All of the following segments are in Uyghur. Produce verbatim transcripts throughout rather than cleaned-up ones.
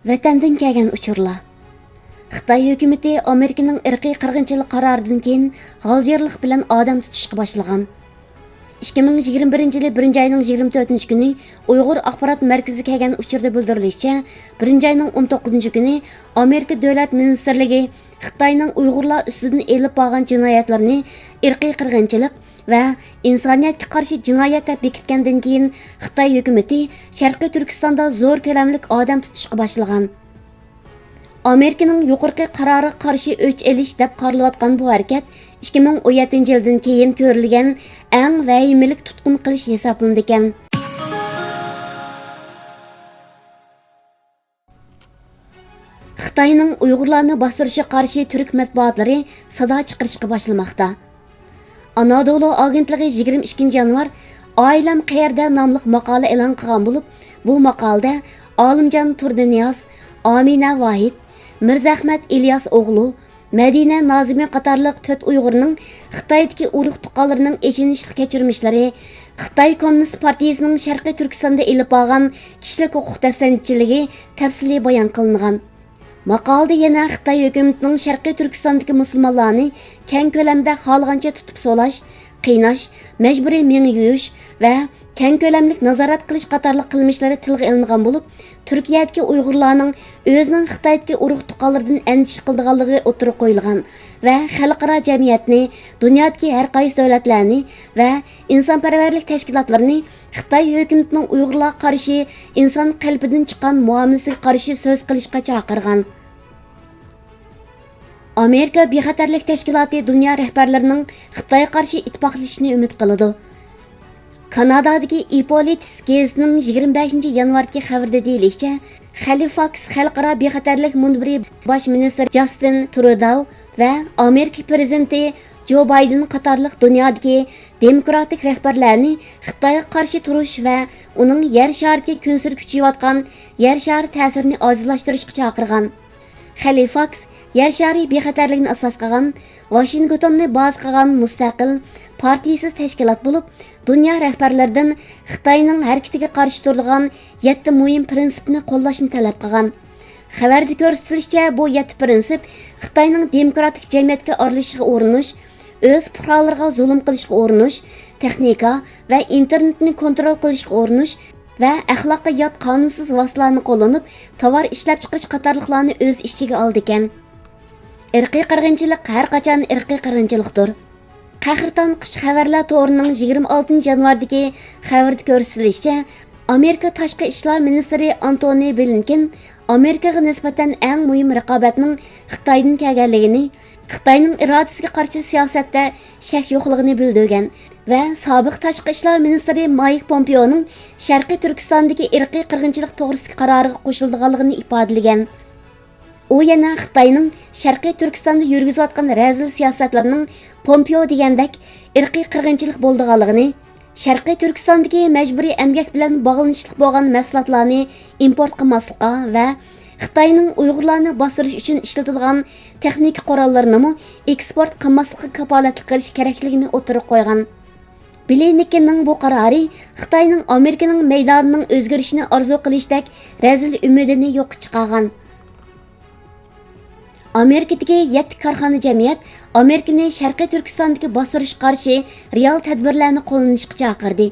ۋەتەندىن كەلگەن ئۇچۇرلار. خىتاي ھۆكۈمىتى ئامېرىكىنىڭ ئىرقىي قىرغىنچىلىق قارارىدىن كېيىن غالجىرلىق بىلەن ئادەم تۇتۇشقا باشلىغان. ئىككى مىڭ يىگىرمە بىرىنچى يىلى بىرىنچى ئاينىڭ يىگىرمە تۆتىنچى كۈنى ئۇيغۇر ئاخبارات مەركىزىگە كەلگەن ئۇچۇردا بىلدۈرۈلۈشىچە، بىرىنچى ئاينىڭ ئون توققۇزىنچى كۈنى ئامېرىكا دۆلەت مىنىستىرلىكى خىتاينىڭ ئۇيغۇرلار ئۈستىدىن ئېلىپ بارغان جىنايەتلىرىنى ئىرقىي قىرغىنچىلىق ۋە ئىنسانىيەتكە قارشى جىنايەت دەپ بېكىتكەندىن كېيىن، خىتاي ھۆكۈمىتى شەرقىي تۈركىستاندا زور كۆلەملىك ئادەم تۇتۇشقا باشلىغان. ئامېرىكىنىڭ يۇقىرىقى قارارىغا قارشى ئۆچ ئېلىش دەپ قارىلىۋاتقان بۇ ھەرىكەت ئىككى مىڭ ئون يەتتىنچى يىلدىن كېيىن كۆرۈلگەن ئەڭ ۋەھىمىلىك تۇتقۇن قىلىش ھېسابلىنىدىكەن. خىتاينىڭ ئۇيغۇرلارنى باستۇرۇشىغا قارشى تۈرك مەتبۇئاتلىرى سادا چىقىرىشقا باشلىماقتا. ئانادولۇ ئاگېنتلىقى يىگىرمە ئىككىنچى يانۋار «ئائىلەم قەيەردە؟» ناملىق ماقالە ئېلان قىلغان بولۇپ، بۇ ماقالىدە ئالىمجان تۇردىنىياز، ئامىنە ۋاھىت، مىرزەئەخمەت ئىلياس ئوغلۇ، مەدىنە نازىمى قاتارلىق تۆت ئۇيغۇرنىڭ خىتايدىكى ئۇرۇق تۇغقانلىرىنىڭ ئېچىنىشلىق كەچۈرمىشلىرى، خىتاي كوممۇنىست پارتىيىسىنىڭ شەرقىي تۈركىستاندا ئېلىپ بارغان كىشىلىك ھوقۇق دەپسەندىچىلىكى تەپسىلىي بايان قىلىنغان. ماقالىدە يەنە خىتاي ھۆكۈمىتىنىڭ شەرقىي تۈركىستاندىكى مۇسۇلمانلارنى كەڭ كۆلەمدە خالىغانچە تۇتۇپ سولاش، قىيناش، مەجبۇرىي مېڭە يۇيۇش ۋە كەڭ كۆلەملىك نازارەت قىلىش قاتارلىق قىلمىشلىرى تىلغا ئېلىنغان بولۇپ، تۈركىيەدىكى ئۇيغۇرلارنىڭ ئۆزىنىڭ خىتايدىكى ئۇرۇق تۇغقانلىرىدىن ئەندىشە قىلىدىغانلىقى ئوتتۇرىغا قويۇلغان ۋە خەلقئارا جەمئىيەتنى، دۇنيادىكى ھەر قايسى دۆلەتلەرنى ۋە ئىنسانپەرۋەرلىك تەشكىلاتلىرىنى خىتاي ھۆكۈمىتىنىڭ ئۇيغۇرلارغا قارشى ئىنسان قەلبىدىن چىققان مۇئامىلىسىگە قارشى سۆز قىلىشقا چاقىرغان. ئامېرىكا بىخەتەرلىك تەشكىلاتى دۇنيا رەھبەرلىرىنىڭ خىتايغا قارشى ئىتتىپاقلىشىشىنى ئۈمىد قىلىدۇ. كانادادىكى ئىپولىتىس گېزىتىنىڭ يىگىرمە بەشىنچى يانۋاردىكى خەۋىرىدە دېيىلىشىچە، خەلىفاكس خەلقئارا بىخەتەرلىك مۇنبىرى باش مىنىستىرى جاستىن ترۇداۋ ۋە ئامېرىكا پىرېزىدېنتى جو بايدېن قاتارلىق دۇنيادىكى دېموكراتىك رەھبەرلەرنى خىتايغا قارشى تۇرۇش ۋە ئۇنىڭ يەر شارىدىكى كۈنسېرى كۈچىيىۋاتقان يەر شارى تەسىرىنى ئاجىزلاشتۇرۇشقا چاقىرغان. خەلىفاكس يەر شارى بىخەتەرلىكىنى ئاساس قىلغان، ۋاشىنگتوننى بازا قىلغان مۇستەقىل، پارتىيىسىز تەشكىلات بولۇپ، دۇنيا رەھبەرلىرىدىن خىتاينىڭ ھەرىكىتىگە قارشى تۇرىدىغان يەتتە مۇھىم پىرىنسىپنى قوللاشنى تەلەپ قىلغان. خەۋەردە كۆرسىتىلىشىچە، بۇ يەتتە پىرىنسىپ خىتاينىڭ دېموكراتىك جەمئىيەتكە ئارىلىشىشىغا ئۇرۇنۇش، ئۆز پۇقرالىرىغا زۇلۇم قىلىشقا ئۇرۇنۇش، تېخنىكا ۋە ئىنتېرنېتنى كونترول قىلىشقا ئۇرۇنۇش ۋە ئەخلاققا يات قانۇنسىز ۋاسىتىلەرنى قوللىنىپ، تاۋار ئىشلەپچىقىرىش قاتارلىقلارنى ئۆز ئىچىگە ئالىدىكەن. ئىرقىي قىرغىنچىلىق ھەر قاچان ئىرقىي قىرغىنچىلىقتۇر. قەھرىتان قىش خەۋەرلەر تورىنىڭ يىگىرمە ئالتىنچى يانۋاردىكى خەۋىرىدە كۆرسىتىلىشىچە، ئامېرىكا تاشقى ئىشلار مىنىستىرى ئانتونى بلىنكېن ئامېرىكىغا نىسبەتەن ئەڭ مۇھىم رىقابەتنىڭ خىتايدىن كەلگەنلىكىنى، خىتاينىڭ ئىرادىسىگە قارشى سىياسەتتە شەك يوقلۇقىنى بىلدۈرگەن ۋە سابىق تاشقى ئىشلار مىنىستىرى مايك پومپېئونىڭ شەرقىي تۈركىستاندىكى ئىرقىي قىرغىنچىلىق توغرىسىدىكى قارارىغا قوشۇلىدىغانلىقىنى ئىپادىلىگەن. ئۇ يەنە خىتاينىڭ شەرقىي تۈركىستاندا يۈرگۈزۈۋاتقان رەزىل سىياسەتلىرىنىڭ پومپېئو دېگەندەك ئىرقىي قىرغىنچىلىق بولىدىغانلىقىنى، شەرقىي تۈركىستاندىكى مەجبۇرىي ئەمگەك بىلەن باغلىنىشلىق بولغان مەھسۇلاتلارنى ئىمپورت قىلماسلىققا ۋە خىتاينىڭ ئۇيغۇرلارنى باستۇرۇش ئۈچۈن ئىشلىتىدىغان تېخنىكا قوراللىرىنىمۇ ئېكسپورت قىلماسلىققا كاپالەتلىك قىلىش كېرەكلىكىنى ئوتتۇرىغا قويغان. بلىنكېننىڭ بۇ قارارى خىتاينىڭ ئامېرىكىنىڭ مەيدانىنىڭ ئۆزگىرىشىنى ئارزۇ قىلىشتەك رەزىل ئۈمىدىنى يوققا چىقارغان. ئامېرىكىدىكى يەتتە كارخانا جەمئىيەت ئامېرىكىنى شەرقىي تۈركىستاندىكى باستۇرۇشقا قارشى رېئال تەدبىرلەرنى قوللىنىشقا چاقىردى.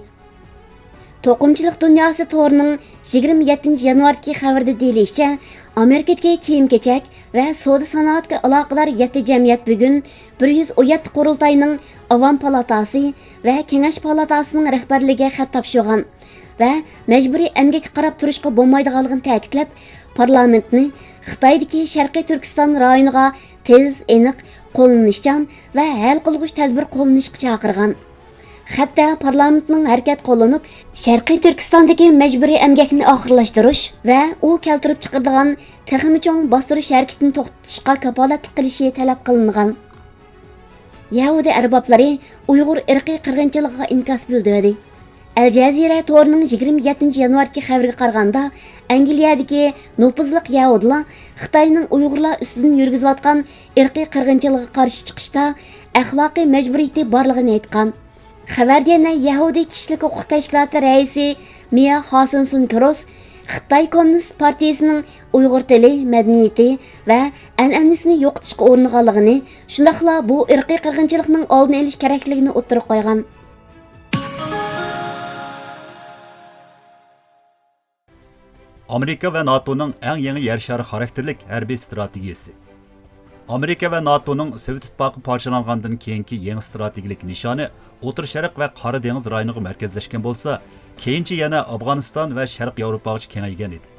توقۇمىچىلىق دۇنياسى تورىنىڭ يىگىرمە يەتتىنچى يانۋاردىكى خەۋىرىدە دېيىلىشىچە، ئامېرىكىدىكى كىيىم-كېچەك ۋە سودا سانائەتكە ئالاقىدار يەتتە جەمئىيەت بۈگۈن بىر يۈز ئون يەتتە قۇرۇلتاينىڭ ئاۋام پالاتاسى ۋە كېڭەش پالاتاسىنىڭ رەھبەرلىرىگە خەت تاپشۇرغان ۋە مەجبۇرىي ئەمگەككە قاراپ تۇرۇشقا بولمايدىغانلىقىنى تەكىتلەپ، پارلامېنتنى خىتايدىكى شەرقىي تۈركىستان رايونىغا تېز، ئېنىق، قوللىنىشچان ۋە ھەل قىلغۇچ تەدبىر قوللىنىشقا چاقىرغان. خەتتە پارلامېنتنىڭ ھەرىكەت قوللىنىپ، شەرقىي تۈركىستاندىكى مەجبۇرىي ئەمگەكنى ئاخىرلاشتۇرۇش ۋە ئۇ كەلتۈرۈپ چىقىرىدىغان تېخىمۇ چوڭ باستۇرۇش ھەرىكىتىنى توختىتىشقا كاپالەتلىك قىلىشى تەلەپ قىلىنغان. يەھۇدىي ئەربابلىرى ئۇيغۇر ئىرقىي قىرغىنچىلىقىغا ئىنكاس بىلدۈردى. ئەل جەزىرە تورىنىڭ يىگىرمە يەتتىنچى يانۋاردىكى خەۋىرىگە قارىغاندا، ئەنگلىيەدىكى نوپۇزلۇق يەھۇدىيلار خىتاينىڭ ئۇيغۇرلار ئۈستىدىن يۈرگۈزۈۋاتقان ئىرقىي قىرغىنچىلىقىغا قارشى چىقىشتا ئەخلاقىي مەجبۇرىيىتى بارلىقىنى ئېيتقان. خەۋەردە يەنە يەھۇدىي كىشىلىك ھوقۇق تەشكىلاتى رەئىسى مىيا خاسىنسون كروس خىتاي كوممۇنىست پارتىيىسىنىڭ ئۇيغۇر تىلى، مەدەنىيىتى ۋە ئەنئەنىسىنى يوقىتىشقا ئۇرۇنغانلىقىنى، شۇنداقلا بۇ ئىرقىي قىرغىنچىلىقنىڭ ئالدىنى ئېلىش كېرەكلىكىنى ئوتتۇرىغا قويغان. ئامېرىكا ۋە ناتونىڭ ئەڭ يېڭى يەر شارى خاراكتېرلىك ھەربىي ئىستراتېگىيىسى. ئامېرىكا ۋە ناتونىڭ سوۋېت ئىتتىپاقى پارچىلانغاندىن كېيىنكى يېڭى ئىستراتېگىيىلىك نىشانى ئوتتۇرا شەرق ۋە قارا دېڭىز رايونىغا مەركەزلەشكەن بولسا، كېيىنچە يەنە ئافغانىستان ۋە شەرقىي ياۋروپاغىچە كېڭەيگەن ئىدى.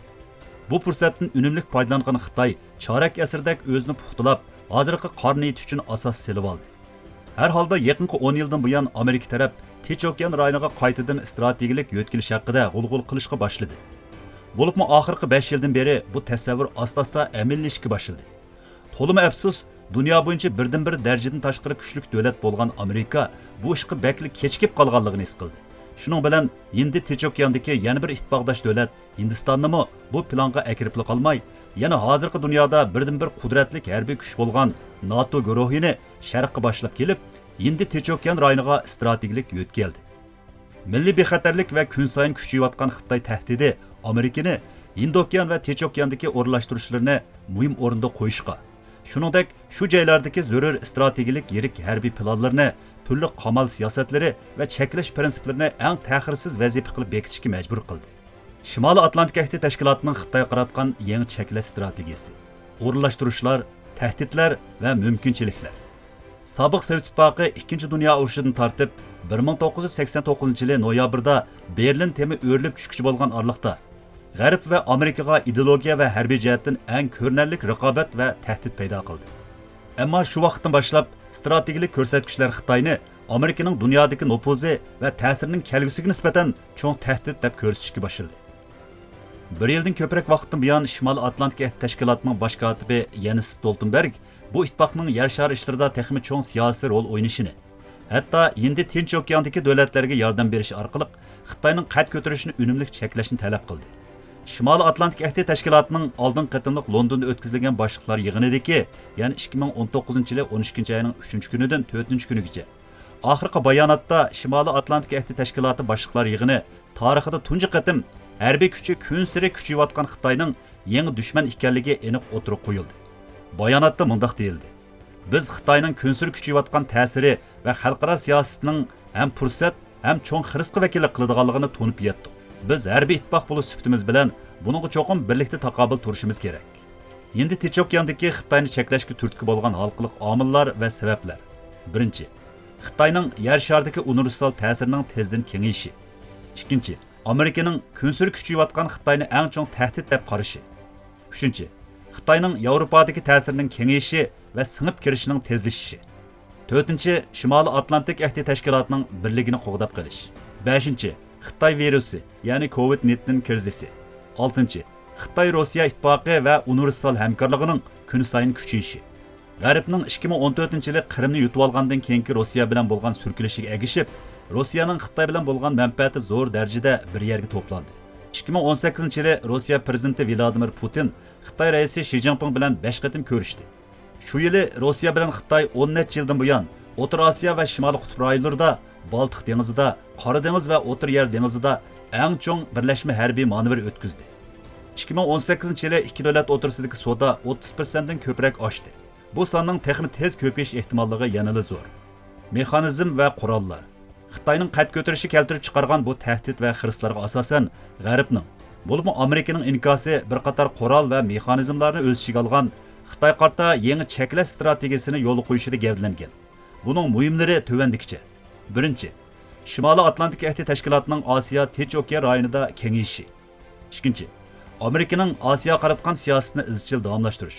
بۇ پۇرسەتتىن ئۈنۈملۈك پايدىلانغان خىتاي چارەك ئەسىردەك ئۆزىنى پۇختىلاپ، ھازىرقى قارا نىيىتى ئۈچۈن ئاساس سېلىۋالدى. ھەر ھالدا يېقىنقى ئون يىلدىن بۇيان ئامېرىكا تەرەپ تىنچ ئوكيان رايونىغا قايتىدىن ئىستراتېگىيىلىك يۆتكىلىش ھەققىدە غۇلغۇلا قىلىشقا باشلىدى. بولۇپمۇ ئاخىرقى بەش يىلدىن بېرى بۇ تەسەۋۋۇر ئاستا-ئاستا ئەمەلىيلىشىشكە باشلىدى. تولىمۇ ئەپسۇس، دۇنيا بويىچە بىردىنبىر دەرىجىدىن تاشقىرى كۈچلۈك دۆلەت بولغان ئامېرىكا بۇ ئىشقا بەكلا كېچىكىپ قالغانلىقىنى ھېس قىلدى. شۇنىڭ بىلەن ھىندى تىنچ ئوكياندىكى يەنە بىر ئىتتىپاقداش دۆلەت ھىندىستاننىمۇ بۇ پىلانغا ئەكىرىپلا قالماي، يەنە ھازىرقى دۇنيادا بىردىنبىر قۇدرەتلىك ھەربىي كۈچ بولغان ناتو گۇرۇھىنى شەرققە باشلاپ كېلىپ، ھىندى تىنچ ئوكيان رايونىغا ئىستراتېگىيىلىك يۆتكەلدى. مىللىي بىخەتەرلىك ۋە كۈنسايىن كۈچىيىۋاتقان خىتاي تەھدىتى ئامېرىكىنى ھىندى ئوكيان ۋە تىنچ ئوكياندىكى ئورۇنلاشتۇرۇشلىرىنى مۇھىم ئورۇندا قويۇشقا، شۇنىڭدەك شۇ جايلاردىكى زۆرۈر ئىستراتېگىيىلىك يىرىك ھەربىي پىلانلىرىنى، تۈرلۈك قامال سىياسەتلىرى ۋە چەكلەش پىرىنسىپلىرىنى ئەڭ تەخىرسىز ۋەزىپە قىلىپ بېكىتىشكە مەجبۇر قىلدى. شىمالىي ئاتلانتىك ئەھدى تەشكىلاتىنىڭ خىتايغا قاراتقان يېڭى چەكلەش ئىستراتېگىيىسى، ئورۇنلاشتۇرۇشلار، تەھدىتلەر ۋە مۇمكىنچىلىكلەر. سابىق سوۋېت ئىتتىپاقى ئىككىنچى دۇنيا ئۇرۇشىدىن تارتىپ، بىر مىڭ توققۇز يۈز سەكسەن توققۇزىنچى يىلى نويابىردا بېرلىن تېمى ئۆرۈلۈپ چۈشكۈچە بولغان ئارىلىقتا، غەرب ۋە ئامېرىكىغا ئىدېئولوگىيە ۋە ھەربىي جەھەتتىن ئەڭ كۆرۈنەرلىك رىقابەت ۋە تەھدىت پەيدا قىلدى. ئەمما شۇ ۋاقىتتىن باشلاپ ئىستراتېگىيىلىك كۆرسەتكۈچلەر خىتاينى ئامېرىكىنىڭ دۇنيادىكى نوپۇزى ۋە تەسىرىنىڭ كەلگۈسىگە نىسبەتەن چوڭ تەھدىت دەپ كۆرسىتىشكە باشلىدى. بىر يىلدىن كۆپرەك ۋاقىتتىن بۇيان شىمالىي ئاتلانتىك ئەھدى تەشكىلاتىنىڭ باش كاتىپى يەنس ستولتېنبېرگ بۇ ئىتتىپاقنىڭ يەر شارى ئىشلىرىدا تېخىمۇ چوڭ سىياسىي رول ئوينىشىنى، ھەتتا ھىندى تىنچ ئوكياندىكى دۆلەتلەرگە ياردەم بېرىش ئارقىلىق خىتاينىڭ قەد كۆتۈرۈشىنى ئۈنۈملۈك چەكلەشنى تەلەپ قىلدى. شىمالىي ئاتلانتىك ئەھدى تەشكىلاتىنىڭ ئالدىنقى قېتىملىق لوندوندا ئۆتكۈزۈلگەن باشلىقلار يىغىنىدىكى، يەنى ئىككى مىڭ ئون توققۇزىنچى يىلى ئون ئىككىنچى ئاينىڭ ئۈچىنچى كۈنىدىن تۆتىنچى كۈنىگىچە ئاخىرقى باياناتتا شىمالىي ئاتلانتىك ئەھدى تەشكىلاتى باشلىقلار يىغىنى تارىخىدا تۇنجى قېتىم ھەربىي كۈچى كۈنسېرى كۈچىيىۋاتقان خىتاينىڭ يېڭى دۈشمەن ئىكەنلىكى ئېنىق ئوتتۇرىغا قويۇلدى. باياناتتا مۇنداق دېيىلدى: بىز خىتاينىڭ كۈنسېرى كۈچىيىۋاتقان تەسىرى ۋە خەلقئارا سىياسىتىنىڭ ھەم پۇرسەت، ھەم چوڭ خىرىسقا ۋەكىللىك قىلىدىغانلىقىنى تونۇپ يەتتۇق. بىز ھەربىي ئىتتىپاق بولۇش سۈپىتىمىز بىلەن بۇنىڭغا چوقۇم بىرلىكتە تاقابىل تۇرۇشىمىز كېرەك. ھىندى تىنچ ئوكياندىكى خىتاينى چەكلەشكە تۈرتكە بولغان ھالقىلىق ئامىللار ۋە سەۋەبلەر. بىرىنچى، خىتاينىڭ يەر شارىدىكى ئۇنىۋېرسال تەسىرىنىڭ تېزدىن كېڭىيىشى. ئىككىنچى، ئامېرىكىنىڭ كۈنسېرى كۈچىيىۋاتقان خىتاينى ئەڭ چوڭ تەھدىت دەپ قارىشى. ئۈچىنچى، خىتاينىڭ ياۋروپادىكى تەسىرىنىڭ كېڭىيىشى ۋە سىڭىپ كىرىشىنىڭ تېزلىشىشى. تۆتىنچى، شىمالىي ئاتلانتىك ئەھدى تەشكىلاتىنىڭ بىرلىكىنى قوغداپ قېلىش. بەشىنچى، خىتاي ۋىرۇسى، يەنى كوۋىد نەينتىن كىرىزىسى. ئالتىنچى، خىتاي روسىيە ئىتتىپاقى ۋە ئۇنىۋېرسال ھەمكارلىقىنىڭ كۈنسايىن كۈچىيىشى. غەربنىڭ ئىككى مىڭ ئون تۆتىنچى يىلى قىرىمنى يۇتۇۋالغاندىن كېيىنكى روسىيە بىلەن بولغان سۈركىلىشىگە ئەگىشىپ، روسىيەنىڭ خىتاي بىلەن بولغان مەنپەئەتى زور دەرىجىدە بىر يەرگە توپلاندى. ئىككى مىڭ ئون سەككىزىنچى يىلى روسىيە پىرېزىدېنتى ۋلادىمىر پۇتىن خىتاي رەئىسى شى جىنپىڭ بىلەن بەش قېتىم كۆرۈشتى. شۇ يىلى روسىيە بىلەن خىتاي ئون نەچچە يىلدىن بۇيان ئوتتۇرا ئاسىيا ۋە شىمالىي قۇتۇپ رايونلىرىدا، بالتىق دېڭىزىدا، قارا دېڭىز ۋە ئوتتۇرا يەر دېڭىزىدا ئەڭ چوڭ بىرلەشمە ھەربىي مانېۋىر ئۆتكۈزدى. ئىككى مىڭ ئون سەككىزىنچى يىلى ئىككى دۆلەت ئوتتۇرىسىدىكى سودا ئوتتۇز پىرسەنتتىن كۆپرەك ئاشتى. بۇ ساننىڭ تېخىمۇ تېز كۆپىيىش ئېھتىماللىقى يەنىلا زور. مېخانىزم ۋە قوراللار. خىتاينىڭ قەد كۆتۈرۈشى كەلتۈرۈپ چىقارغان بۇ تەھدىت ۋە خىرىسلارغا ئاساسەن، غەربنىڭ، بولۇپمۇ ئامېرىكىنىڭ ئىنكاسى بىر قاتار قورال ۋە مېخانىزملارنى ئۆز ئىچىگە ئالغان خىتايغا قارىتا يېڭى چەكلەش ئىستراتېگىيىسىنى يولغا قويۇشىدا گەۋدىلەنگەن. بۇنىڭ مۇھىملىرى تۆۋەندىكىچە. بىرىنچى، شىمالىي ئاتلانتىك ئەھدى تەشكىلاتىنىڭ ئاسىيا تىنچ ئوكيان رايونىدا كېڭىيىشى. ئىككىنچى، ئامېرىكىنىڭ ئاسىياغا قاراتقان سىياسىتىنى ئىزچىل داۋاملاشتۇرۇش.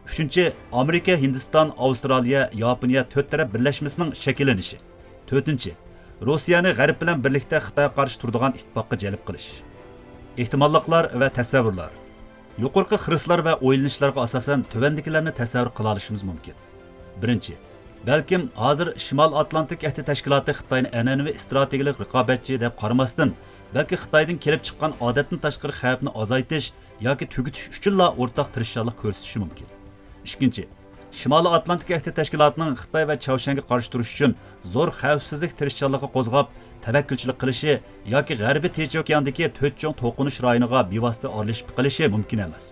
ئۈچىنچى، ئامېرىكا، ھىندىستان، ئاۋسترالىيە، ياپونىيە تۆت تەرەپ بىرلەشمىسىنىڭ شەكىللىنىشى. تۆتىنچى، روسىيەنى غەرب بىلەن بىرلىكتە خىتايغا قارشى تۇرىدىغان ئىتتىپاققا جەلپ قىلىش. ئېھتىماللىقلار ۋە تەسەۋۋۇرلار. يۇقىرىقى خىرىسلار ۋە ئويلىنىشلارغا ئاساسەن تۆۋەندىكىلەرنى تەسەۋۋۇر قىلالىشىمىز مۇمكىن. بىرىنچى، بەلكىم ھازىر شىمال ئاتلانتىك ئەھدى تەشكىلاتى خىتاينى ئەنئەنىۋى ئىستراتېگىيىلىك رىقابەتچى دەپ قارىماستىن، بەلكى خىتايدىن كېلىپ چىققان ئادەتتىن تاشقىرى خەۋپنى ئازايتىش ياكى تۈگىتىش ئۈچۈنلا ئورتاق تىرىشچانلىق كۆرسىتىشى مۇمكىن. ئىككىنچى، شىمالىي ئاتلانتىك ئەھدى تەشكىلاتىنىڭ خىتاي ۋە چاۋشيەنگە قارشى تۇرۇش ئۈچۈن زور خەۋپسىزلىك تىرىشچانلىقى قوزغاپ، تەۋەككۈلچىلىك قىلىشى ياكى غەربىي تىنچ ئوكياندىكى تۆت چوڭ توقۇنۇش رايونىغا بىۋاسىتە ئارىلىشىپ قېلىشى مۇمكىن ئەمەس.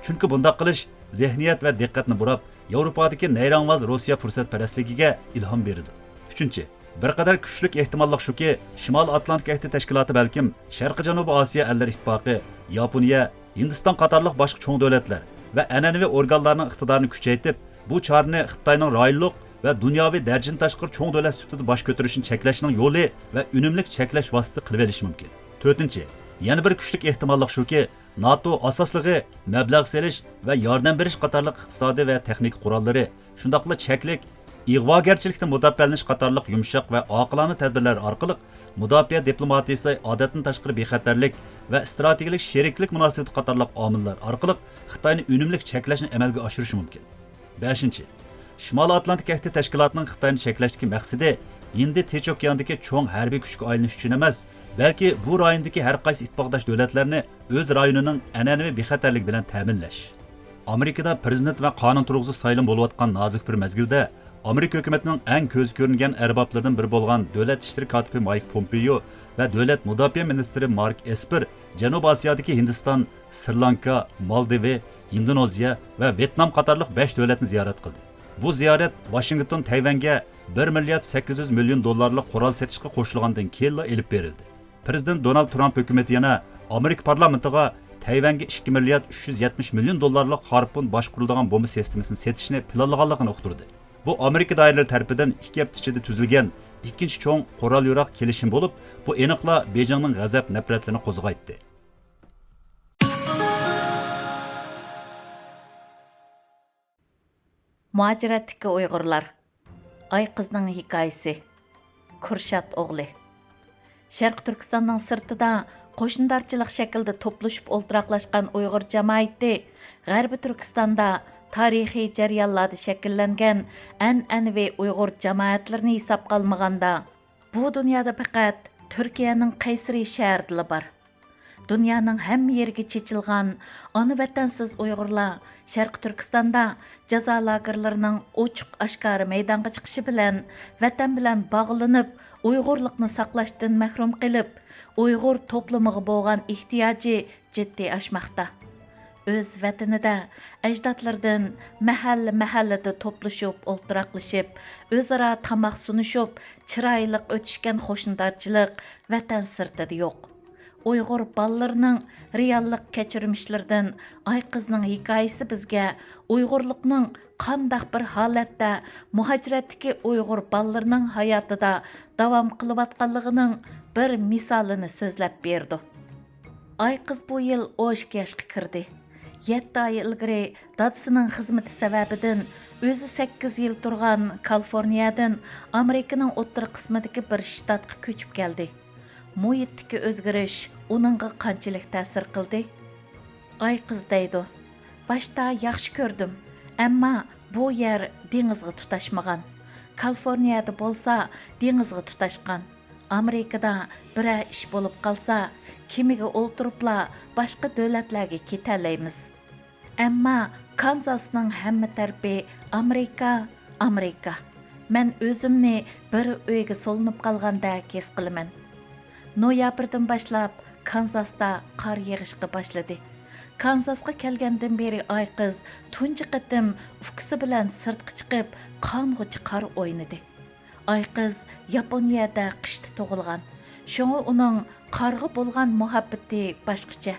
چۈنكى بۇنداق قىلىش زېھنىيەت ۋە دىققەتنى بۇراپ، ياۋروپادىكى نەيرەڭۋاز روسىيە پۇرسەتپەرەسلىكىگە ئىلھام بېرىدۇ. ئۈچىنچى، بىر قەدەر كۈچلۈك ئېھتىماللىق شۇكى، شىمالىي ئاتلانتىك ئەھدى تەشكىلاتى بەلكىم شەرقىي جەنۇبىي ئاسىيا ئەللىرى ئىتتىپاقى، ياپونىيە، ھىندىستان قاتارلىق باشقا چوڭ دۆلەتلەر ۋە ئەنئەنىۋى ئورگانلارنىڭ ئىقتىدارىنى كۈچەيتىپ، بۇ چارىنى خىتاينىڭ رايونلۇق ۋە دۇنياۋى دەرىجىدىن تاشقىرى چوڭ دۆلەت سۈپىتىدە باش كۆتۈرۈشىنى چەكلەشنىڭ يولى ۋە ئۈنۈملۈك چەكلەش ۋاسىتىسى قىلىۋېلىشى مۇمكىن. تۆتىنچى، يەنە بىر كۈچلۈك ئېھتىماللىق شۇكى، ناتو ئاساسلىقى مەبلەغ سېلىش ۋە ياردەم بېرىش قاتارلىق ئىقتىسادىي ۋە تېخنىكا قوراللىرى، شۇنداقلا چەكلىك ئىغۋاگەرچىلىكتىن مۇداپىئەلىنىش قاتارلىق يۇمشاق ۋە ئاقىلانە تەدبىرلەر ئارقىلىق مۇداپىئە دىپلوماتىيىسى ئادەتتىن تاشقىرى بىخەتەرلىك ۋە ئىستراتېگىيىلىك شېرىكلىك مۇناسىۋىتى قاتارلىق ئامىللار ئارقىلىق خىتاينى ئۈنۈملۈك چەكلەشنى ئەمەلگە ئاشۇرۇشى مۇمكىن. بەشىنچى، شىمالىي ئاتلانتىك ئەھدى تەشكىلاتىنىڭ خىتاينى چەكلەشتىكى مەقسىتى ھىندى تىنچ ئوكياندىكى چوڭ ھەربىي كۈچكە ئايلىنىش ئۈچۈن ئەمەس، بەلكى بۇ رايوندىكى ھەر قايسى ئىتتىپاقداش دۆلەتلەرنى ئۆز رايونىنىڭ ئەنئەنىۋى بىخەتەرلىكى بىلەن تەمىنلەش. ئامېرىكىدا پىرېزىدېنت ۋە قانۇن تۇرغۇزۇش سايلىمى بولۇۋاتقان نازۇك بىر مەزگىلدە، ئامېرىكا ھۆكۈمىتىنىڭ ئەڭ كۆزگە كۆرۈنگەن ئەربابلىرىدىن بىرى بولغان دۆلەت ئىشلىرى كاتىپى مايك پومپېيو ۋە دۆلەت مۇداپىئە مىنىستىرى مارك ئېسپېر جەنۇبىي ئاسىيادىكى ھىندىستان، سرى لانكا، مالدىۋى، ھىندونېزىيە ۋە ۋيېتنام قاتارلىق بەش دۆلەتنى زىيارەت قىلدى. بۇ زىيارەت ۋاشىنگتون تەيۋەنگە بىر مىليارد سەككىز يۈز مىليون دوللارلىق قورال سېتىشقا قوشۇلغاندىن كېيىنلا ئېلىپ بېرىلدى. پىرېزىدېنت دونالد ترامپ ھۆكۈمىتى يەنە ئامېرىكا پارلامېنتىغا تەيۋەنگە ئىككى مىليارد ئۈچ يۈز يەتمىش مىليون دوللارلىق خارپۇن باشقۇرۇلىدىغان بومبا سىستېمىسىنى سېتىشنى پىلانلىغانلىقىنى ئۇقتۇردى. بۇ ئامېرىكا دائىرىلىرى تەرىپىدىن ئىككى ھەپتە ئىچىدە تۈزۈلگەن ئىككىنچى چوڭ قورال-ياراغ كېلىشىمى بولۇپ، بۇ ئېنىقلا بېيجىڭنىڭ غەزەپ-نەپرەتلىرىنى قوزغايتتى. مۇھاجىرەتتىكى ئۇيغۇرلار. ئايقىزنىڭ ھېكايىسى. كۇرشات ئوغلى. شەرقىي تۈركىستاننىڭ سىرتىدا قوشنىدارچىلىق شەكلىدە توپلىشىپ ئولتۇراقلاشقان ئۇيغۇر جامائىتى غەربىي تۈركىستاندا تارىخىي جەريانلاردا شەكىللەنگەن ئەنئەنىۋى ئۇيغۇر جامائەتلىرىنى ھېسابقا ئالمىغاندا، بۇ دۇنيادا پەقەت تۈركىيەنىڭ قەيسىرى شەھىرىدىلا بار. دۇنيانىڭ ھەممە يېرىگە چېچىلغان ئانا ۋەتەنسىز ئۇيغۇرلار شەرقىي تۈركىستاندا جازا لاگېرلىرىنىڭ ئوچۇق ئاشكارا مەيدانغا چىقىشى بىلەن، ۋەتەن بىلەن باغلىنىپ، ئۇيغۇرلۇقنى ساقلاشتىن مەھرۇم قېلىپ، ئۇيغۇر توپلىمىغا بولغان ئېھتىياجى جىددىي ئاشماقتا. ئۆز ۋەتىنىدە ئەجدادلىرىدىن مەھەللە-مەھەللىدە توپلىشىپ، ئولتۇراقلىشىپ، ئۆزئارا تاماق سۇنۇشۇپ، چىرايلىق ئۆتۈشكەن قوشنىدارچىلىق ۋەتەن سىرتىدا يوق. ئۇيغۇر بالىلىرىنىڭ رېئاللىق كەچۈرمىشلىرىدىن ئايقىزنىڭ ھېكايىسى بىزگە ئۇيغۇرلۇقنىڭ قانداق بىر ھالەتتە مۇھاجىرەتتىكى ئۇيغۇر بالىلىرىنىڭ ھاياتىدا داۋام قىلىۋاتقانلىقىنىڭ بىر مىسالىنى سۆزلەپ بېرىدۇ. ئايقىز بۇ يىل ئون ئىككى ياشقا كىردى. يەتتە ئاي ئىلگىرى دادىسىنىڭ خىزمىتى سەۋەبىدىن ئۆزى سەككىز يىل تۇرغان كالىفورنىيەدىن ئامېرىكىنىڭ ئوتتۇرا قىسمىدىكى بىر شتاتقا كۆچۈپ كەلدى. مۇھىتتىكى ئۆزگىرىش ئۇنىڭغا قانچىلىك تەسىر قىلدى؟ ئايقىز دەيدۇ، باشتا ياخشى كۆردۈم، ئەمما بۇ يەر دېڭىزغا تۇتاشمىغان. كالىفورنىيەدە بولسا دېڭىزغا تۇتاشقان. ئامېرىكىدا بىرەر ئىش بولۇپ قالسا، كېمىگە ئولتۇرۇپلا باشقا دۆلەتلەرگە كېتەلەيمىز. ئەمما كانزاسنىڭ ھەممە تەرىپى ئامېرىكا، ئامېرىكا. مەن ئۆزۈمنى بىر ئۆيگە سولىنىپ قالغاندەك ھېس قىلىمەن. نويابىردىن باشلاپ كانزاستا قار يېغىشقا باشلىدى. كانزاسقا كەلگەندىن بېرى ئايقىز تۇنجى قېتىم ئۇكىسى بىلەن سىرتقا چىقىپ، قانغۇچە قار ئوينىدى. ئايقىز ياپونىيەدە قىشتا تۇغۇلغان. شۇڭا ئۇنىڭ قارغا بولغان مۇھەببىتى باشقىچە.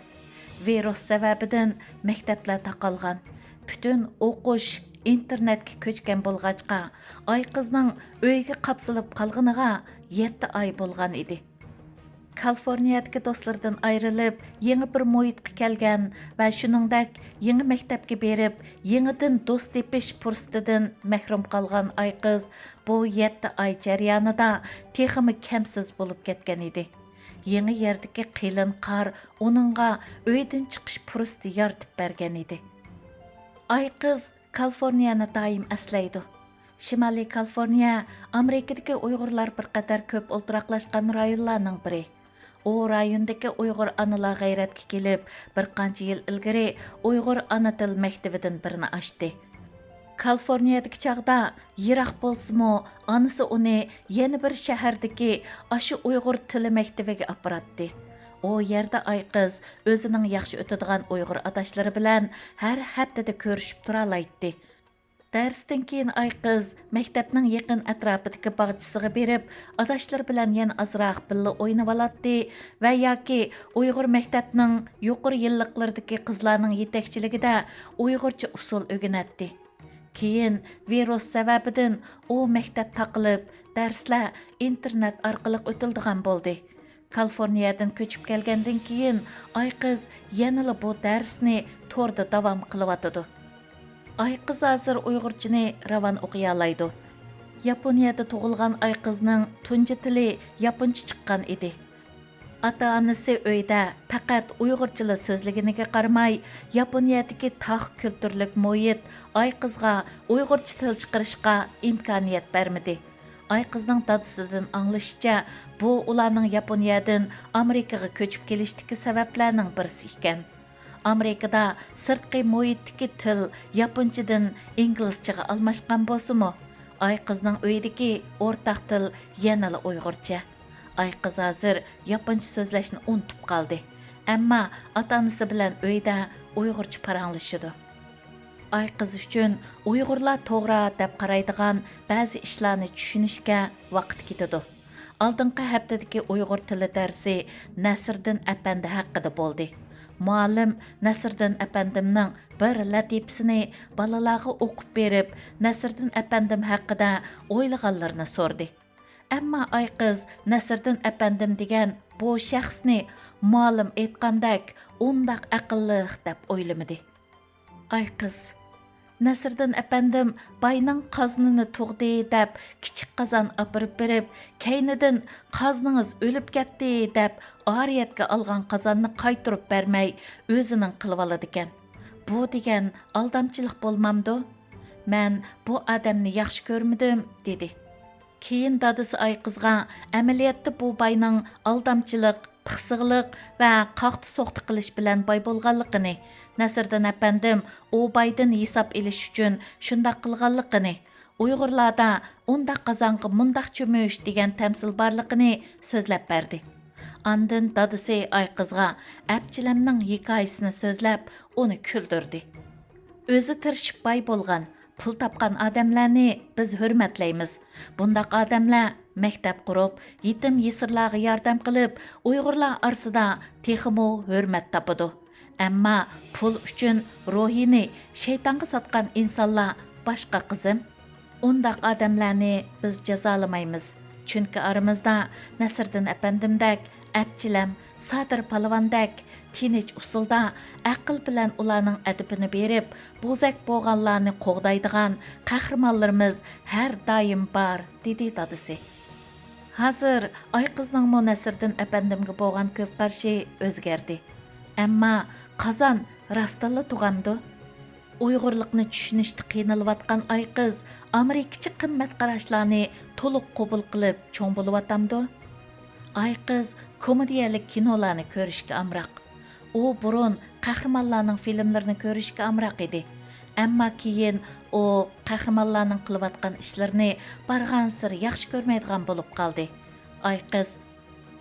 ۋىرۇس سەۋەبىدىن مەكتەپلەر تاقالغان. پۈتۈن ئوقۇش ئىنتېرنېتكە كۆچكەن بولغاچقا، ئايقىزنىڭ ئۆيگە قاپسىلىپ قالغىنىغا يەتتە ئاي بولغان ئىدى. كالىفورنىيەدىكى دوستلىرىدىن ئايرىلىپ، يېڭى بىر مۇھىتقا كەلگەن ۋە شۇنىڭدەك يېڭى مەكتەپكە بېرىپ، يېڭىدىن دوست تېپىش پۇرسىتىدىن مەھرۇم قالغان ئايقىز بۇ يەتتە ئاي جەريانىدا تېخىمۇ كەمسۆز بولۇپ كەتكەن ئىدى. يېڭى يەردىكى قېلىن قار ئۇنىڭغا ئۆيدىن چىقىش پۇرسىتى يارىتىپ بەرگەن ئىدى. ئايقىز كالىفورنىيەنى دائىم ئەسلەيدۇ. شىمالىي كالىفورنىيە ئامېرىكىدىكى ئۇيغۇرلار بىر قەدەر كۆپ ئولتۇراقلاشقان رايونلارنىڭ بىرى. ئۇ رايوندىكى ئۇيغۇر ئانىلار غەيرەتكە كېلىپ، بىر قانچە يىل ئىلگىرى ئۇيغۇر ئانا تىل مەكتىۋىدىن بىرىنى ئاچتى. كالىفورنىيەدىكى چاغدا يىراق بولسىمۇ، ئانىسى ئۇنى يەنە بىر شەھەردىكى ئاشۇ ئۇيغۇر تىلى مەكتىۋىگە ئاپىراتتى. ئۇ يەردە ئايقىز ئۆزىنىڭ ياخشى ئۆتىدىغان ئۇيغۇر ئاداشلىرى بىلەن ھەر ھەپتىدە كۆرۈشۈپ تۇرالايتتى. دەرستىن كېيىن ئايقىز مەكتەپنىڭ يېقىن ئەتراپىدىكى باغچىسىغا بېرىپ، ئاداشلىرى بىلەن يەنە ئازراق بىللە ئوينىۋالاتتى ۋە ياكى ئۇيغۇر مەكتەپنىڭ يۇقىرى يىللىقلىرىدىكى قىزلارنىڭ يېتەكچىلىكىدە ئۇيغۇرچە ئۇسسۇل ئۆگىنەتتى. كېيىن ۋىرۇس سەۋەبىدىن ئۇ مەكتەپ تاقىلىپ، دەرسلەر ئىنتېرنېت ئارقىلىق ئۆتۈلىدىغان بولدى. كالىفورنىيەدىن كۆچۈپ كەلگەندىن كېيىن، ئايقىز يەنىلا بۇ دەرسنى توردا داۋام قىلىۋاتىدۇ. ئايقىز ھازىر ئۇيغۇرچىنى راۋان ئوقۇيالايدۇ. ياپونىيەدە تۇغۇلغان ئايقىزنىڭ تۇنجى تىلى ياپونچە چىققان ئىدى. ئاتا-ئانىسى ئۆيدە پەقەت ئۇيغۇرچىلا سۆزلىگىنىگە قارىماي، ياپونىيەدىكى تاغ كۈلتۈرلۈك مۇھىت ئايقىزغا ئۇيغۇرچە تىل چىقىرىشقا ئىمكانىيەت بەرمىدى. ئايقىزنىڭ دادىسىدىن ئاڭلىشىچە، بۇ ئۇلارنىڭ ياپونىيەدىن ئامېرىكىغا كۆچۈپ كېلىشتىكى سەۋەبلەرنىڭ بىرسى ئىكەن. ئامېرىكىدا سىرتقى مۇھىتتىكى تىل ياپونچىدىن ئىنگلىزچىغا ئالماشقان بولسىمۇ، ئايقىزنىڭ ئۆيىدىكى ئورتاق تىل يەنىلا ئۇيغۇرچە. ئايقىز ھازىر ياپونچە سۆزلەشنى ئۇنتۇپ قالدى، ئەمما ئاتا-ئانىسى بىلەن ئۆيدە ئۇيغۇرچە پاراڭلىشىدۇ. ئايقىز ئۈچۈن ئۇيغۇرلار توغرا دەپ قارايدىغان بەزى ئىشلارنى چۈشىنىشكە ۋاقىت كېتىدۇ. ئالدىنقى ھەپتىدىكى ئۇيغۇر تىلى دەرسى نەسىردىن ئەپەندى ھەققىدە بولدى. مۇئەللىم نەسىردىن ئەپەندىمنىڭ بىر لەتىپىسىنى بالىلارغا ئوقۇپ بېرىپ، نەسىردىن ئەپەندىم ھەققىدە ئويلىغانلىرىنى سورىدى. ئەمما ئايقىز نەسىردىن ئەپەندىم دېگەن بۇ شەخسنى مۇئەللىم ئېيتقاندەك ئۇنداق ئەقىللىق دەپ ئويلىمىدى. ئايقىز، نەسىردىن ئەپەندىم باينىڭ قازىنىنى تۇغدى دەپ كىچىك قازان ئاپىرىپ بېرىپ، كەينىدىن قازىنىڭىز ئۆلۈپ كەتتى دەپ ئارىيەتكە ئالغان قازاننى قايتۇرۇپ بەرمەي ئۆزىنىڭ قىلىۋالىدىكەن. بۇ دېگەن ئالدامچىلىق بولمامدۇ؟ مەن بۇ ئادەمنى ياخشى كۆرمىدىم، دېدى. كېيىن دادىسى ئايقىزغا ئەمەلىيەتتە بۇ باينىڭ ئالدامچىلىق، پىخسىقلىق ۋە قاقتى-سوقتى قىلىش بىلەن باي بولغانلىقىنى، نەسىردىن ئەپەندىم ئۇ بايدىن ھېساب ئېلىش ئۈچۈن شۇنداق قىلغانلىقىنى، ئۇيغۇرلاردا ئۇنداق قازانغا مۇنداق چۆمۈش دېگەن تەمسىل بارلىقىنى سۆزلەپ بەردى. ئاندىن دادىسى ئايقىزغا ئەپچىلەمنىڭ ھېكايىسىنى سۆزلەپ، ئۇنى كۈلدۈردى. ئۆزى تىرىشىپ باي بولغان، پۇل تاپقان ئادەملەرنى بىز ھۆرمەتلەيمىز. بۇنداق ئادەملەر مەكتەپ قۇرۇپ، يېتىم-يېسىرلارغا ياردەم قىلىپ، ئۇيغۇرلار ئارىسىدا تېخىمۇ ھۆرمەت تاپىدۇ. ئەمما پۇل ئۈچۈن روھىنى شەيتانغا ساتقان ئىنسانلار باشقا، قىزىم. ئۇنداق ئادەملەرنى بىز جازالىمايمىز. چۈنكى ئارىمىزدا نەسىردىن ئەپەندىمدەك ئەپچىلەم، سادىر پالۋاندەك تىنچ ئۇسۇلدا ئەقىل بىلەن ئۇلارنىڭ ئەدىپىنى بېرىپ، بوزەك بولغانلارنى قوغدايدىغان قەھرىمانلىرىمىز ھەر دائىم بار، دېدى دادىسى. ھازىر ئايقىزنىڭمۇ نەسىردىن ئەپەندىمگە بولغان كۆز قارىشى ئۆزگەردى. ئەمما قازان راستتىنلا تۇغامدۇ؟ ئۇيغۇرلۇقنى چۈشىنىشتە قىينىلىۋاتقان ئايقىز ئامېرىكىچە قىممەت قاراشلارنى تولۇق قوبۇل قىلىپ چوڭ بولۇۋاتامدۇ؟ ئايقىز كومېدىيەلىك كىنولارنى كۆرۈشكە ئامراق. ئۇ بۇرۇن قەھرىمانلارنىڭ فىلىملىرىنى كۆرۈشكە ئامراق ئىدى. ئەمما كېيىن ئۇ قەھرىمانلارنىڭ قىلىۋاتقان ئىشلىرىنى بارغانسېرى ياخشى كۆرمەيدىغان بولۇپ قالدى. ئايقىز،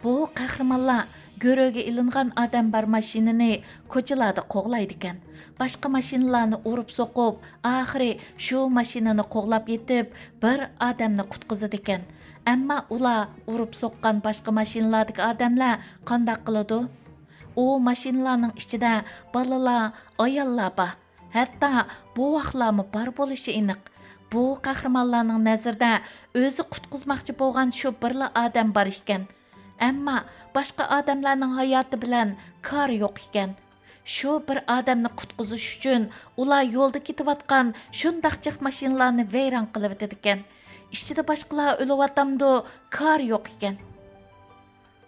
بۇ قەھرىمانلار گۆرۈگە ئېلىنغان ئادەم بار ماشىنىنى كوچىلاردا قوغلايدىكەن. باشقا ماشىنىلارنى ئۇرۇپ سوقۇپ، ئاخىرى شۇ ماشىنىنى قوغلاپ يېتىپ، بىر ئادەمنى قۇتقۇزىدىكەن. ئەمما ئۇلار ئۇرۇپ سوققان باشقا ماشىنىلاردىكى ئادەملەر قانداق قىلىدۇ؟ ئۇ ماشىنىلارنىڭ ئىچىدە بالىلار، ئاياللار بار. ھەتتا بوۋاقلارمۇ بار بولۇشى ئېنىق. بۇ قەھرىمانلارنىڭ نەزىرىدە ئۆزى قۇتقۇزماقچى بولغان شۇ بىرلا ئادەم بار ئىكەن. ئەمما باشقا ئادەملەرنىڭ ھاياتى بىلەن كارى يوق ئىكەن. شۇ بىر ئادەمنى قۇتقۇزۇش ئۈچۈن ئۇلار يولدا كېتىۋاتقان شۇنداق جىق ماشىنىلارنى ۋەيران قىلىۋېتىدىكەن. ئىچىدە باشقىلار ئۆلۈۋاتامدۇ، كارى يوق ئىكەن.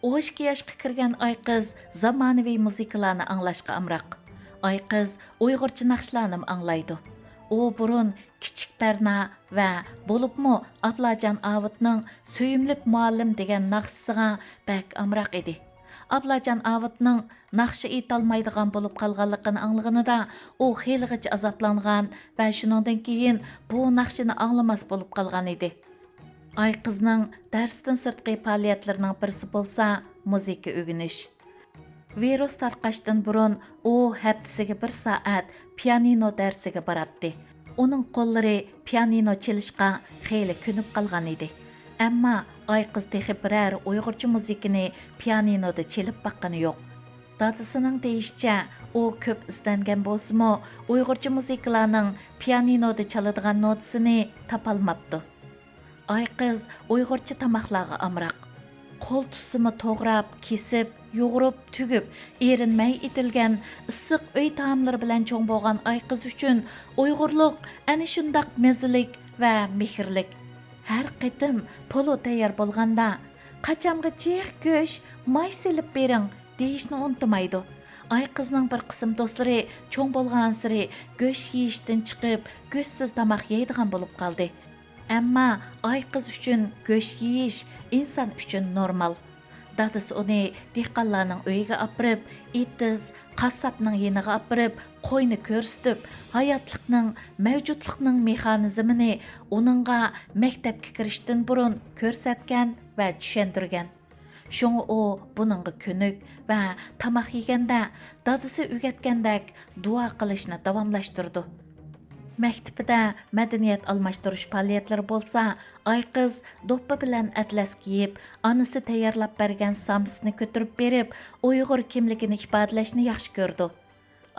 ئون ئىككى ياشقا كىرگەن ئايقىز زامانىۋى مۇزىكىلارنى ئاڭلاشقا ئامراق. ئايقىز ئۇيغۇرچە ناخشىلارنىمۇ ئاڭلايدۇ. ئۇ بۇرۇن كىچىك بەرنا ۋە بولۇپمۇ ئابلاجان ئاۋۇتنىڭ سۆيۈملۈك مۇئەللىم دېگەن ناخشىسىغا بەك ئامراق ئىدى. ئابلاجان ئاۋۇتنىڭ ناخشا ئېيتالمايدىغان بولۇپ قالغانلىقىنى ئاڭلىغىنىدا ئۇ خېلىغىچە ئازابلانغان ۋە شۇنىڭدىن كېيىن بۇ ناخشىنى ئاڭلىماس بولۇپ قالغان ئىدى. ئايقىزنىڭ دەرستىن سىرتقى پائالىيەتلىرىنىڭ بىرسى بولسا مۇزىكا ئۆگىنىش. ۋىرۇس تارقاشتىن بۇرۇن ئۇ ھەپتىسىگە بىر سائەت پىيانىنو دەرسىگە باراتتى. ئۇنىڭ قوللىرى پىيانىنو چېلىشقا خېلى كۆنۈپ قالغان ئىدى. ئەمما ئايقىز تېخى بىرەر ئۇيغۇرچە مۇزىكىنى پىيانىنودا چېلىپ باققىنى يوق. دادىسىنىڭ دېيىشىچە، ئۇ كۆپ ئىزدەنگەن بولسىمۇ، ئۇيغۇرچە مۇزىكىلارنىڭ پىيانىنودا چالىدىغان نوتىسىنى تاپالماپتۇ. ئايقىز ئۇيغۇرچە تاماقلارغا ئامراق. قول تۇتسىمۇ توغراپ، كېسىپ، يۇغۇرۇپ، تۈگۈپ، ئېرىنمەي ئېتىلگەن ئىسسىق ئۆي تائاملىرى بىلەن چوڭ بولغان ئايقىز ئۈچۈن ئۇيغۇرلۇق ئەنە شۇنداق مەززىلىك ۋە مېھىرلىك. ھەر قېتىم پولۇ تەييار بولغاندا، «قاچامغا جىق گۆش، ماي سېلىپ بېرىڭ» دېيىشنى ئۇنتۇمايدۇ. ئايقىزنىڭ بىر قىسىم دوستلىرى چوڭ بولغانسېرى گۆش يېيىشتىن چىقىپ، گۆشسىز تاماق يەيدىغان بولۇپ قالدى. ئەمما ئايقىز ئۈچۈن گۆش يېيىش ئىنسان ئۈچۈن نورمال. دادىسى ئۇنى دېھقانلارنىڭ ئۆيىگە ئاپىرىپ، ئېتىز، قاسساپنىڭ يېنىغا ئاپىرىپ، قوينى كۆرسىتىپ، ھاياتلىقنىڭ، مەۋجۇتلۇقنىڭ مېخانىزمىنى ئۇنىڭغا مەكتەپكە كىرىشتىن بۇرۇن كۆرسەتكەن ۋە چۈشەندۈرگەن. شۇڭا ئۇ بۇنىڭغا كۆنۈك ۋە تاماق يېگەندە دادىسى ئۆگەتكەندەك دۇئا قىلىشنى داۋاملاشتۇرىدۇ. مەكتىپىدە مەدەنىيەت ئالماشتۇرۇش پائالىيەتلىرى بولسا، ئايقىز دوپپا بىلەن ئەتلەس كىيىپ، ئانىسى تەييارلاپ بەرگەن سامسىنى كۆتۈرۈپ بېرىپ، ئۇيغۇر كىملىكىنى ئىپادىلەشنى ياخشى كۆرىدۇ.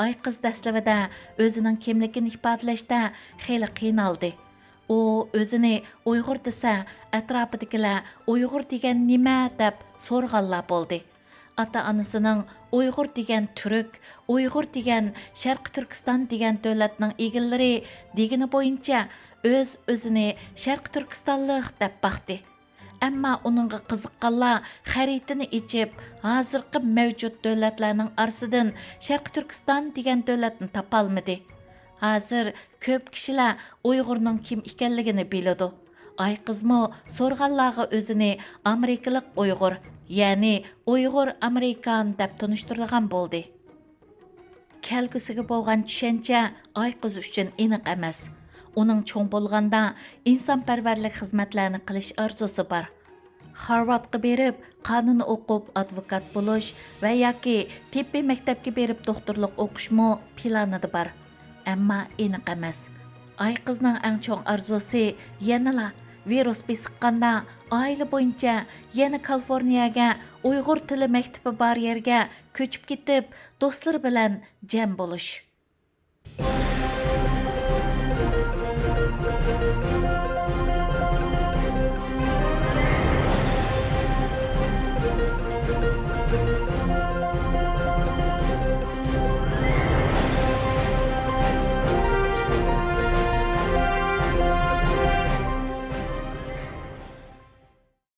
ئايقىز دەسلىۋىدە ئۆزىنىڭ كىملىكىنى ئىپادىلەشتە خېلى قىينالدى. ئۇ ئۆزىنى ئۇيغۇر دېسە، ئەتراپىدىكىلەر «ئۇيغۇر دېگەن نېمە؟» دەپ سورىغانلار بولدى. ئاتا-ئانىسىنىڭ «ئۇيغۇر دېگەن تۈرك، ئۇيغۇر دېگەن شەرقىي تۈركىستان دېگەن دۆلەتنىڭ ئىگىلىرى» دېگىنى بويىچە ئۆز-ئۆزىنى شەرقىي تۈركىستانلىق دەپ باقتى. ئەمما ئۇنىڭغا قىزىققانلار خەرىتىنى ئېچىپ، ھازىرقى مەۋجۇت دۆلەتلەرنىڭ ئارىسىدىن شەرقىي تۈركىستان دېگەن دۆلەتنى تاپالمىدى. ھازىر كۆپ كىشىلەر ئۇيغۇرنىڭ كىم ئىكەنلىكىنى بىلىدۇ. ئايقىزمۇ سورىغانلارغا ئۆزىنى ئامېرىكىلىق ئۇيغۇر، يەنى ئۇيغۇر ئامېرىكان دەپ تونۇشتۇرىدىغان بولدى. كەلگۈسىگە بولغان چۈشەنچە ئايقىز ئۈچۈن ئېنىق ئەمەس. ئۇنىڭ چوڭ بولغاندا ئىنسانپەرۋەرلىك خىزمەتلەرنى قىلىش ئارزۇسى بار. خارۋاردقا بېرىپ، قانۇن ئوقۇپ، ئادۋوكات بولۇش ۋە ياكى تېببىي مەكتەپكە بېرىپ، دوختۇرلۇق ئوقۇشمۇ پىلانىدا بار. ئەمما ئېنىق ئەمەس. ئايقىزنىڭ ئەڭ چوڭ ئارزۇسى يەنىلا ۋىرۇس بېسىققاندا ئائىلە بويىچە يەنە كالىفورنىيەگە، ئۇيغۇر تىلى مەكتىپى بار يەرگە كۆچۈپ كېتىپ، دوستلىرى بىلەن جەم بولۇش.